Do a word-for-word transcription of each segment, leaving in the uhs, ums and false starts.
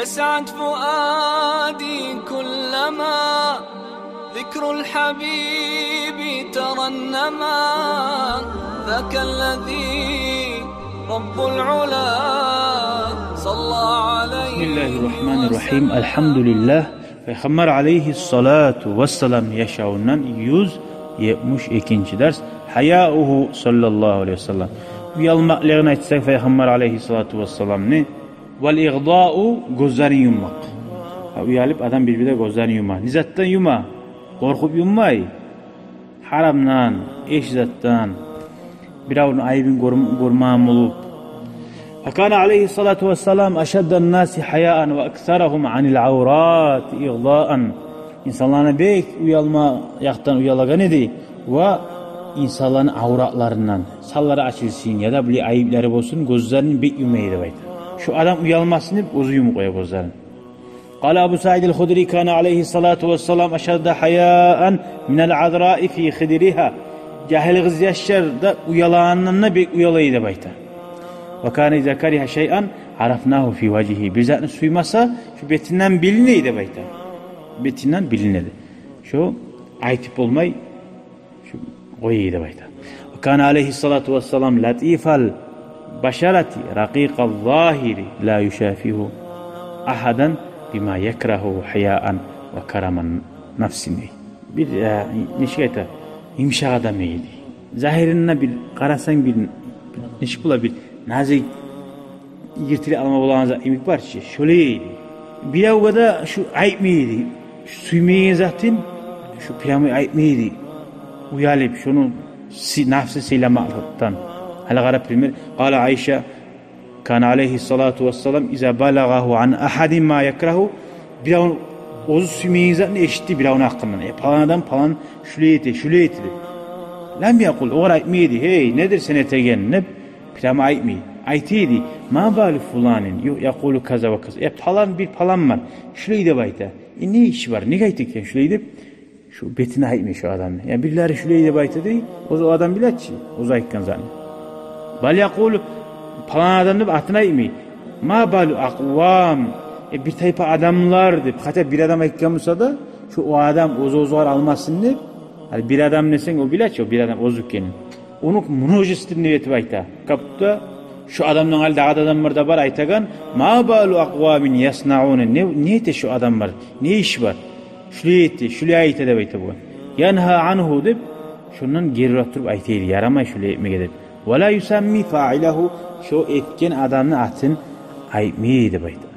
يسعد فؤادي كلما ذكر الحبيب ترنما، ذاك الذي رب العلا صلى عليه. بسم الله الرحمن الرحيم. الحمد لله. Пайхаммар алейгьиссалату вассалам яшавундан юз етмиш экинчи дарс. حياؤه صلى الله عليه وسلم. Уялмакълыгъын айтсакъ Пайхаммар алейгьиссалату вассаламны, والإغضاء, гёзлерин юммакъ. Гьа, уялып адам бир-бирде гёзлерин юма. Не затдан юма? Къоркъуп юммай. Гьарамдан, эч затдан. Биревню айыбын гёрм-, гёрмеген болуп. فكان عليه الصلاة والسلام أشد الناس حياء وأكثرهم عن العورات إغضاء. Инсанланы бек уялма якъдан уялагъан эди. Ва инсанланы авратларындан, санлары ачылсын яда булай айыплары болсун, гёзлерин бек юмай эди деп айта. Шо адам уялмасын деп оьзю юмуп къоя гёзлерин. قال أبو سعيد الخدري: كان عليه الصلاة والسلام أشد حياء من العذراء في خدرها. Жагьил къызъяшлар да уялагъандан да бек уяла эди деп айта. وكان إذا كره شيئا عرفناه في وجهه. Бир затны сюймесе, шо бетинден билине эди деп айта. Бетинден билине эди. Шо айтып болмай, шо къоя эди деп айта. وكان عليه الصلاة والسلام لطيف البشرة رقيق الظاهر لا يشافه أحدا بما يكره حياء وكرم نفس. Бир, э, нечик айта, йымышакъ адам эди. Загьиринде бир къарасанг, бир, нечик бола, бир назик йыртылып алма болагъан зат йимик бар чы, шолай эди. Биревге де шо айтмай эди. Шо сюймеген затын шо прямой айтмай эди. Уялып, шону си-, нафсы сыйламакълыкъдан. Гьали къара пример. قال عائشة: كان عليه الصلاة والسلام إذا بلغه عن أحد ما يكره. Бирев оьзю сюймеген затны эшитди биревню гьакъындан. Э, палан адам палан шулай эте, шулай эте деп. لم يقل, огъар айтмай эди: «Гьей, недир сен этеген?» деп. Прямо айтмай. Айта эди: «ما بال فلان يقول كذا وكذا». Э, палан бир палан бар, шулай деп айта. Э, не иши бар? Неге айта экен шулай деп? Шо бетине айтмай шо адамны. Я бирлери шулай деп айта дей, оьзю о адам биле чи, оьзю айтгъан затны. بل يقول, палан адам деп атын айтмай. ما بال أقوام, э, бир тайпа адамлар деп, хотя бир адам айтгъан буса да, шо о адам оьзю оьзюгер алмасын деп. Гьали бир адам десенг, о биле чи, о бир адам оьзю экенин. Ону множественный этип айта. Как будто шо адамдан гьали дагъы да адамлар да бар айтагъан. ما بال أقوام يصنعون, не, не эте шо адамлар? Не иш бар? Шулай эте, шулай айта деп айта бугъар. ينهى عنه деп, шондан гери ура туруп айта эди, ярамай шулай этмеге деп. ولا يسمي فاعله, шо этген адамны атын айтмай деп айта.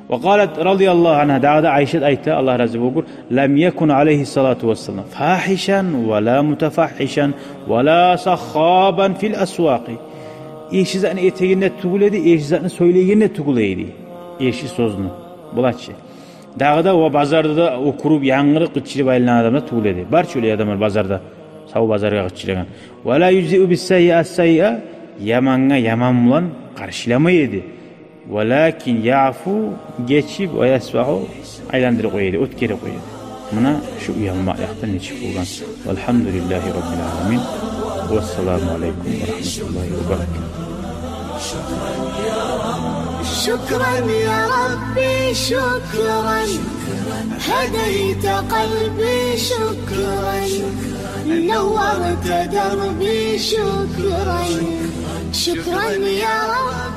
وقالت رضي الله عنها, дагъы да Айшат айта, Аллагь рази болгъур: لم يكن عليه الصلاة والسلام فاحشا ولا متفحشا ولا صخابا في الأسواق. Эрши затны этеген де тюгюл эди, эрши затны сёйлейген де тюгюл эди. Эрши сёзню. Бола чы. Дагъы да о базарда да оькюрюп, янгырып, къычырып айланагъан адам да тюгюл эди. Бар чы олай адамлар базарда, сав базаргъа къычырагъан. ولا يجزئ بالسيئة السيئة, ямангъа яман булан къаршыламай эди. ولكن يعفو, гечип, ويصفح, айландырып къоя эди, оьтгерип къоя эди. Муна шу уялмакъ якъдан нечик болгъан. والحمد لله رب العالمين. والسلام عليكم ورحمة الله وبركاته. شكرا يا ربي، شكرا. هديت قلبي، شكرا. نورت دربي، شكرا. شكرا يا رب.